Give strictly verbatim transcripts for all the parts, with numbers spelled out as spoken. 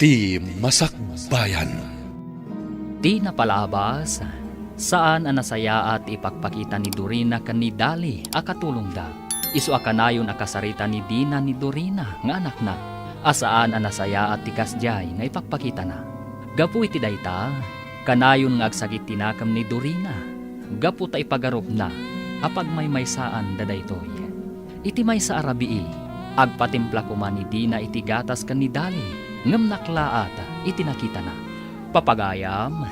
Ti Masakbayan. Ti napalabas, saan a nasayaat ti ipakpakita ni Dorina ken ni Dali a katulongda. Isu a kanayon a kasarita ni Dina ni Dorina nga anakna, a saan a nasayaat ti kasdiay nga ipakpakitana. Gapu iti dayta, kanayon nga agsakit ti nakem ni Dorina, gapu ta ipagarupna a pagmaymaysaanda daytoy. Iti maysa a rabii, agpatimpla koma ni Dina iti gatas ken ni Dali, ngem naklaat iti nakitana. Papagayam,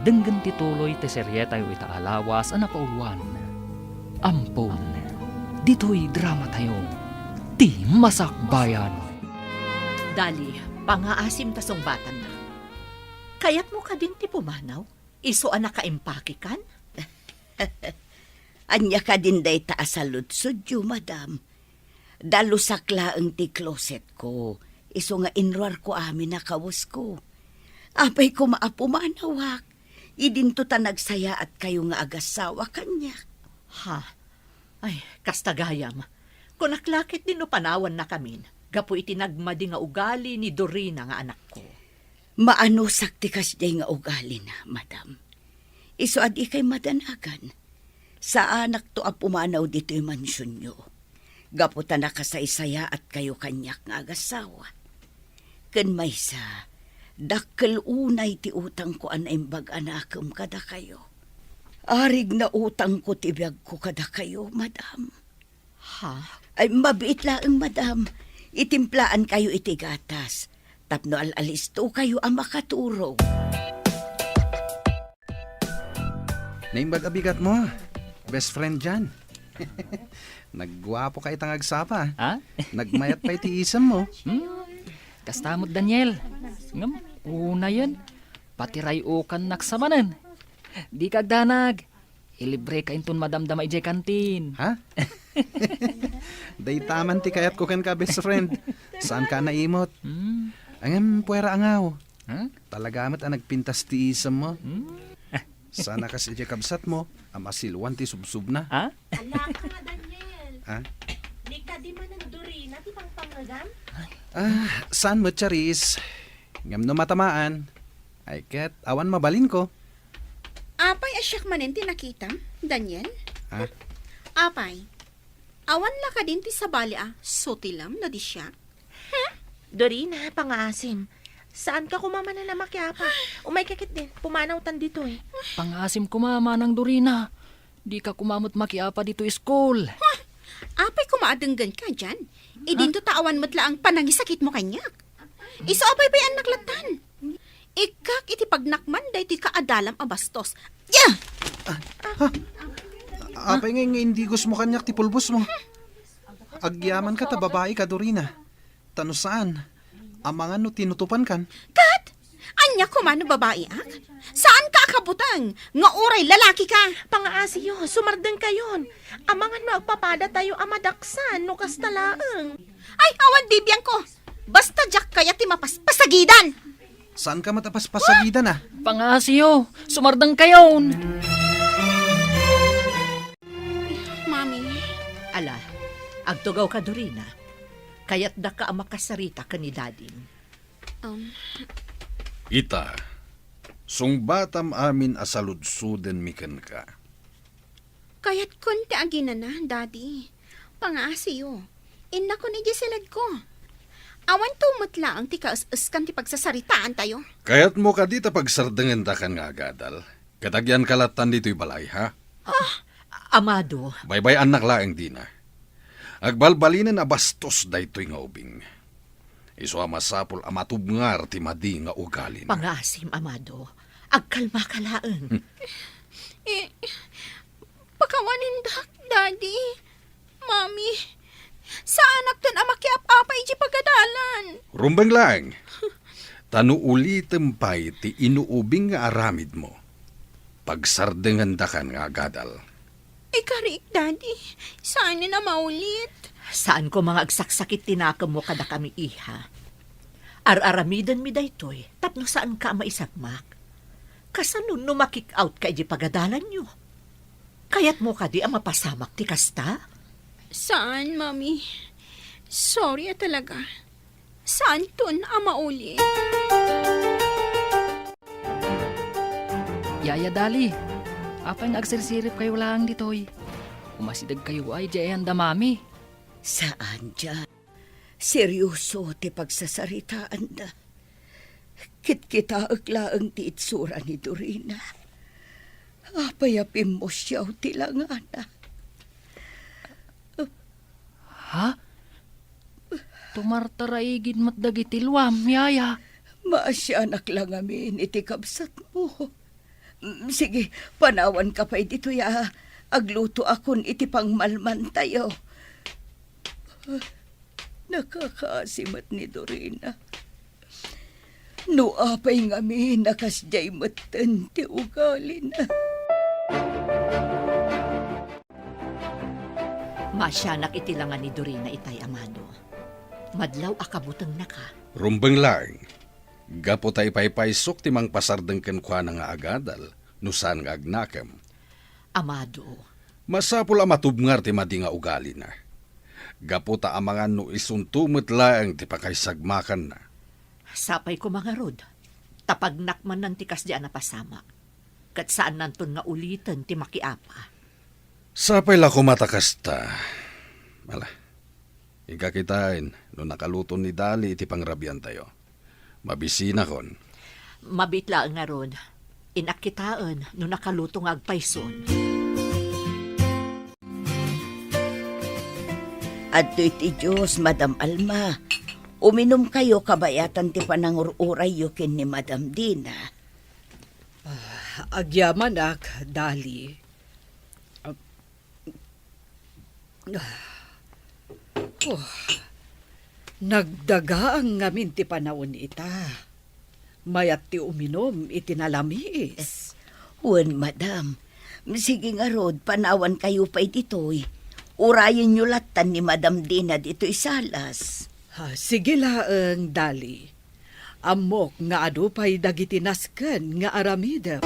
denggen ti tuloy ti serietayo ita a lawas a napauluan. Ampon, ditoy dramatayo, Ti Masakbayan. Dali, pangaasim ta sungbatanna. Kayatmo kadin ti pumanaw? Isu a nakaimpakekan? Ania kadin dayta a saludsodyo, madam? Dalusak laeng ti closetko, isu nga inruarko amin a kawesko. Apay koma a pumanawak, idinto ta nagsayaatkayo nga agassawa kaniak. Ha? Ay, kasta gayam. Kunak la ketdi no panawannakamin, gapu iti nagmadi nga ugali ni Dorina nga anakko. Maanusak ti kasdiay nga ugalina, madam. Isu a dikay madanagan. Saanakto a pumanaw ditoy mansionyo, gapu ta nakasaysayaatkayo kaniak nga agassawa. Ken maysa, dakkel unay ti utangko a naimbag a nakem kadakayo. Arig na utangko ti biagko kadakayo, madam. Ha? Ay, mabiit laeng, madam. Itimplaankayo iti gatas tapno al-alistokayo a makaturog. Naimbag a bigatmo, best friend Jan. Nagguapoka ita nga agsapa. Ha? Nagmayat pay ti isemmo. Hmm, kasta met, Daniel. Ngem, unayen, patiray-okannak sa manen. Dika agdanag. Ilibreka inton madamdama idiay kantin. Ha? Dayta man ti kayatko kenka, best friend. Saanka a naimot. Hmm. Ngem, puera angaw. Ha? Talaga met a nagpintas ti isemmo. Hmm. Sana kas idiay kabsatmo a masiluan ti subsubna. Ha? Alaka nga, Daniel. Ha? Di kadi manen Dorina ti pangpangngegam? Ah, saan met, Charis? Ngem no matamaan, ay ket awan mabalinko. Apay a siak manen ti nakitam, Daniel? Ha? Apay, awan la kadin ti sabali a sutilem no di siak? Hmm? Dorina, pangaasim. Saanka koma manen a makiapa. Umayka ketdin, pumanawtan ditoy. Pangaasim koma, Manang Dorina. Dika koma met makiapa ditoy school. Huh! Apay koma a denggenka, Jan? Idinto ta awan met laeng panangisakitmo kaniak. Isu a baybay-annak lattan. Ikkak iti pagnakman daytoy kaadalam a bastos. Ya! Ah, ha? Apay nga, nga indigosmo kaniak ti pulbosmo? Agyamanka ta babaika, Dorina. Ta no saan, amangan no tinutupankan. Ket? Ania koma no babaiak? Saanka a kabuteng nga uray lalakika? Pangaasiyo, sumardengkayon. Amangan no agpapadatayo a madaksan no kasta laeng. Ay, awan bibiangko. Basta diak kayat ti mapaspasagidan. Saanka met a paspasagidan, a? Pangaasiyo, sumardengkayon. Mami. Ala, agtugawka, Dorina. Kayatdaka a makasarita ken ni Dadim. Um. Ita, sungbatam amin a saludsodenmi kenka. Kayatkon ti aginana, Daddy. Pangaasiyo. Innakon idiay siledko. Awanto met laeng ti kaes-eskan ti pagsasaritaantayo. Kayatmo kadi ta pagsardengendakan nga agadal? Ket agyanka lattan ditoy balay, ha? Ah, Amado. Baybay-annak laeng, Dina. Agbalbalinen a bastos daytoy nga ubing. Isu a masapul a matubngar ti madi nga ugalina. Pangaasim, Amado. Agkalmaka laeng. Eh, pakawanindak, Daddy. Mami, saanakton a makiap-apa idiay pagadalan. Rumbeng laeng. Ta no ulitem pay ti inuubing nga aramidmo, pagsardengendakan nga agadal. Ikariik, Daddy. Saanen a maulit. Saan koma nga agsaksakit ti nakemmo kadakami, iha. Ar-aramidenmi daytoy tapno saanka a maisagmak. Kasano no makik-outka idiay pagadalanyo? Kayatmo kadi a mapasamak ti kasta? Saan, Mami. Sorry a talaga. Saanton a maulit. Yaya Dali, apay nga agsirsiripkayo laeng ditoy? Umasidegkayo ay diay andamami. Saan diay. Serioso ti pagsasaritaanda. Kitkitaek laeng ti itsura ni Dorina. Apay a pimmusiaw ti langana. Ha? Tumartaraigid met dagiti luam, yaya. Maasianak la ngamin iti kabsatmo. Mm, sige, panawanka pay ditoy a aglutoakon iti pangmalmantayo. Nakakaasi met ni Dorina. No apay ngamin a kasdiay metten ti ugalina. Maasianak iti langa ni Dorina itay, Amado. Madlaw a kabutengnaka. Rumbeng laeng. Gapu ta ipaypaysok ti mangpasardeng kenkuana nga agadal no saan nga agnakem. Amado. Masapul a matubngar ti madi nga ugalina. Gapu ta amangan no isunto met laeng ti pakaisagmakanna. Sapay koma ngarud, ta pagnak manen ti kasdi a napasamak, ket saannanton nga uliten ti makiapa. Sapay la koma ta kasta. Ala, inka kitaen no nakaluton ni Dali iti pangrabiantayo. Mabisinakon. Mabiit laeng ngarud. Innak kitaen no nakaluto nga agpayson. Adtoy ti juice, Madam Alma. Uminumkayo kabayatan ti panangur-urayyo ken ni Madam Dina. Ah, agyamanak, Dali. Oh, nagdagaang ngamin ti panawen ita. Mayat ti uminum iti nalamiis. Wen, madam. Sige ngarud, panawankayo pay ditoy. Urayenyo lattan ni Madam Dina ditoy salas. Ah, sige laeng, Dali. Ammok nga adu pay dagiti nasken nga aramidem.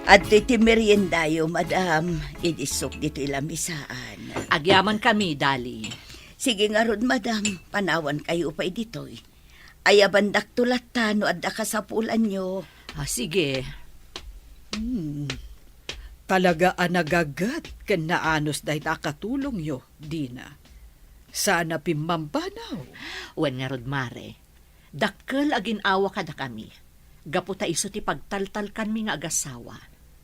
Adtoy ti meriendayo, madam. Idi sok ditoy lamisaan. Agyamankami, Dali. Sige ngarud, madam. Panawankayo pay ditoy. Ayabandakto latta no adda kasapulanyo. Ah, sige. Hmm. Talaga a nagaget ken naanus dayta a katulongyo, Dina. Saan a pimmambanaw. Wen ngarud, Mare. Dakkel a gin-awa kadakami, gapu ta isu ti pagtaltalkanmi nga agasawa,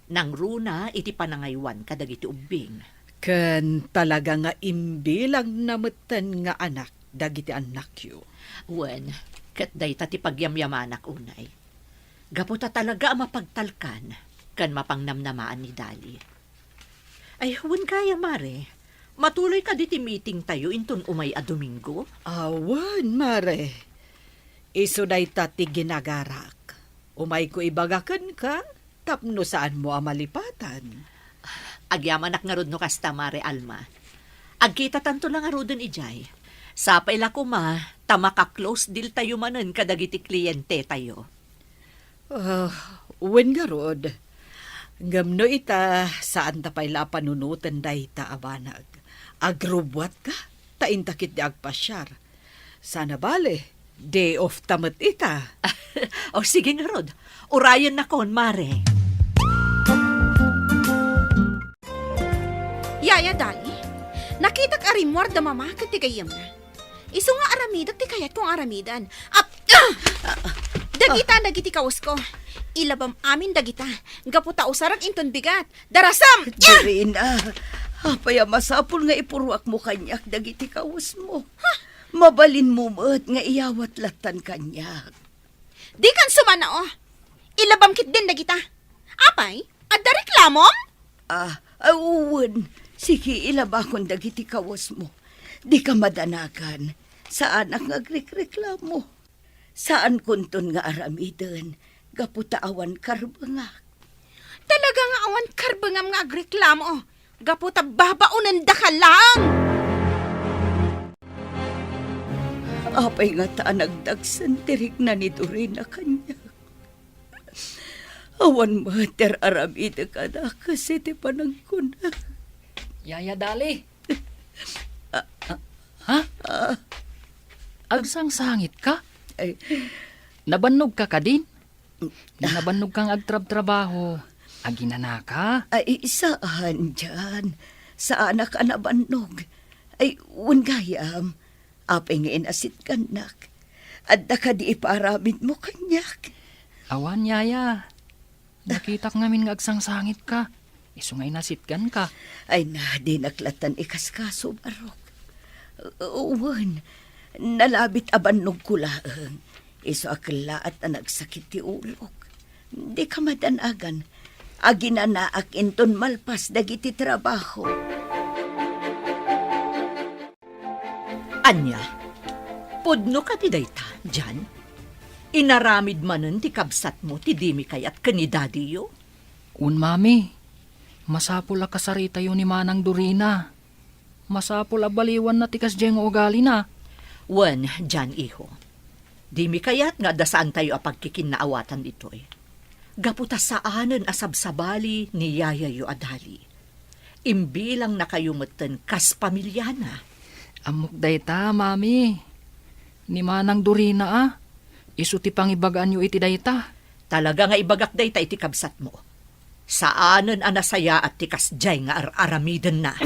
nangruna iti panangaywan kadagiti ubbing. Ken talaga nga imbilangna metten nga anak dagiti annakyo. Wen, ket dayta ti pagyamyamanak unay. Gapu ta talaga a mapagtalkan ken mapangnamnamaan ni Dali. Ay, wen gayam, Mare. Matuloy kadi ti meetingtayo inton umay a Domingo? Awan, Mare. Isu dayta ti ginagarak. Umayko ibaga kenka tapno saanmo a malipatan. Agyamanak ngarud no kasta, Mare Alma. Agkitatanto la ngaruden idiay. Sapay la koma ta maka-close deal tayo manen kadagiti klientetayo. Ah, wen ngarud. Ngem no ita, saanta pay la a panunoten dayta a banag. Agrubbuatka, ta inta ketdi agpasiar. Sana bale, day off ta met ita. O, sige ngarud. Urayennakon, Mare. Yaya Dali, nakitak a rimmuar da Mama ken ti gayyemna. Isu nga aramidek ti kayatko nga aramiden. Ap-, ah! Dagita dagiti kawesko. Ilabam amin dagita. Gapu ta usarek inton bigat. Darasam! Dorina, apay a masapul nga ipurruakmo kaniak dagiti kawesmo? Mabalinmo met nga iyawat lattan kaniak. Dikan sumannao. Ilabam ketdin dagita. Apay, adda reklamom? Ah, ah, wen. Sige, ilabakon dagiti kawesmo. Dika madanagan. Saanak nga agrekreklamo. Saankonton nga aramiden gapu ta awan karbengak. Talaga nga awan karbengam nga agreklamo gapu ta babaonendaka laeng. Apay ngata a nagdagsen ti rikna ni Dorina kaniak? Awan met ti ar-aramidek a dakes iti panagkuna. Yaya Dali. Ah, ah. Ha? Ah. Agsangsangitka? Ay. Nabannogka kadin? Nabannogka nga agtrabtrabaho. Aginanaka? Ay, saan, Jan. Saanak a nabannog. Ay, wen gayam. Apay nga inasitgannak? Adda kadi ipaaramidmo kaniak? Awan, yaya. Nakitak ngamin nga agsangsangitka. Isu nga inasitganka. Ay na, dinak lattan ikaskaso, Barok. Wen, nalabit a bannogko laeng. Isu a kellaat a nagsakit ti ulok. Dika madanagan. Aginanaak inton malpas dagiti trabaho. Ania? Pudno kadi dayta, Jan? Inaramid manen ti kabsatmo ti dimi kayat ken ni dadiyo? Wen, mami. Masapul a kasaritayo ni Manang Dorina. Masapul a baliwanna ti kasdiay nga ugalina. Wen, Jan, iho. Dimi kayat nga adda saantayo a pagkikinnaawatan ditoy. Gapu ta saanen a sabsabali ni yayayo a Dali. Imbilangnakayo metten kas pamiliana. Ammok dayta, mami. Ni Manang Dorina a, isu ti pangibagaanyo iti dayta. Talaga nga ibagak dayta iti kabsatmo. Saanen a nasayaat ti kasdiay nga ar-aramidenna.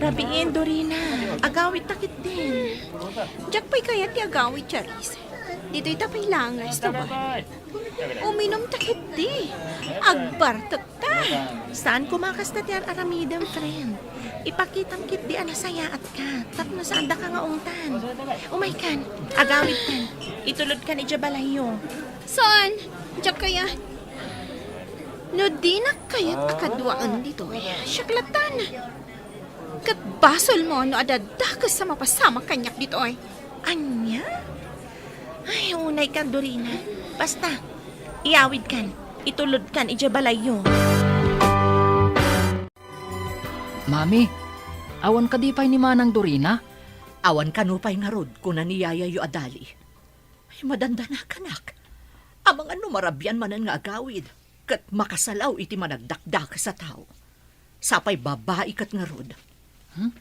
Rabiin, Dorina. Agawidta ketdin. Diak pay kayat ti agawid, Charis. Ditoy ta pay laeng resto bar. Uminumta ketdi. Agbartekta. Saan koma kasta ti ar-aramidem, friend. Ipakitam ketdi a nasayaatka tapno saandaka nga ungtan. Umaykan, agawidkan. Itulodkan idiay balayyo. Saan? Diak kayat. No dinak kayat a kaduaen ditoy, siak lattan. Ket basolmo no adda dakes a mapasamak kaniak ditoy. Ania? Ay, unaykan, Dorina. Basta, iyawidkan, itulodkan idiay balayyo. Mami, awan kadi pay ni Manang Dorina? Awan kano pay ngarud, kuna ni yayayo a Dali. Ay, madandanakanak. Amangan no marabian manen nga agawid, ket makasalaw iti managdakdakes a tao. Sapay babai ket ngarud. Hmm?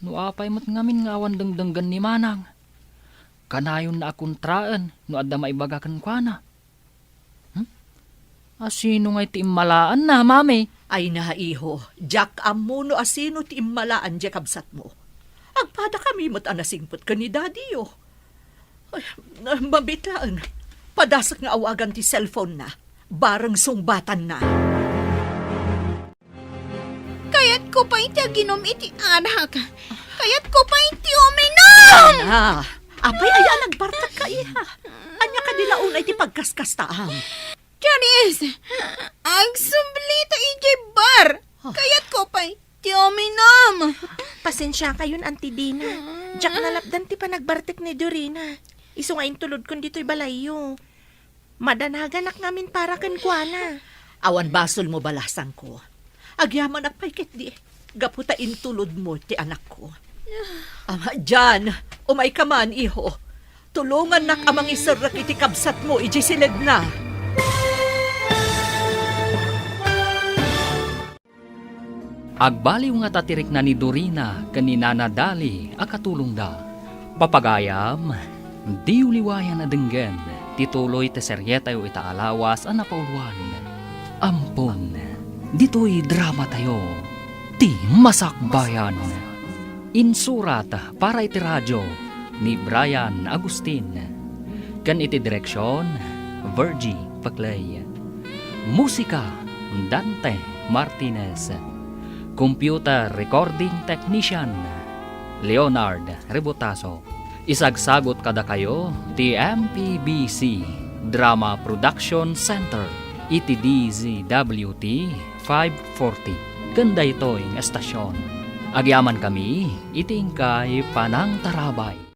No apay met ngamin nga awan dengdenggen ni Manang? Kanayonna a kontraen no adda maibaga kenkuana. Hmm? Asino ngay ti immalaanna, mami? Ay na, iho, diak ammo no asino ti immalaan diay kabsatmo. Agpadakami met a nasingpet ken ni dadiyo. Ay, mabit laeng. Padasek nga awagan ti cellphone na. Bareng sungbatanna. Kayatko pay ti aginum iti arak. Kayatko pay ti uminum! Ah, apay aya nagbartekka, iha? Ania kadi la unay ti pagkaskastaam? Charis! Agsublita idiay bar! Ah. Kayatko pay ti uminum! Pasensiakayon, Auntie Dina. Diak nalapdan ti panagbartek ni Dorina. Isu nga intulodkon ditoy balayyo. Madanaganak ngamin para kenkuana. Awan basolmo, balasangko. Agyamanak pay ketdi, gapu ta intulodmo ti anakko. Ah, Jan, umayka man, iho. Tulongannak a mangiserrek iti kabsatmo idiay siledna. Agbaliw nga tatirikna ni Dorina ken ni Nana Dali a katulongda. Papagayam, diyo liwayan a denggen ti tuloy ti serietayo ita a lawas a napauluan. Ampon, ditoy dramatayo, Ti Masakbayan. Insurat para iti radio ni Brian Agustin. Ken iti direksion, Virgie Paclay. Musika, Dante Martinez. Computer recording technician, Leonard Rebotazo. Isagsagot kadakayo ti M P B C Drama Production Center iti D Z W T five forty ken daytoy nga estasion. Agyamankami iti inkay panangtarabay.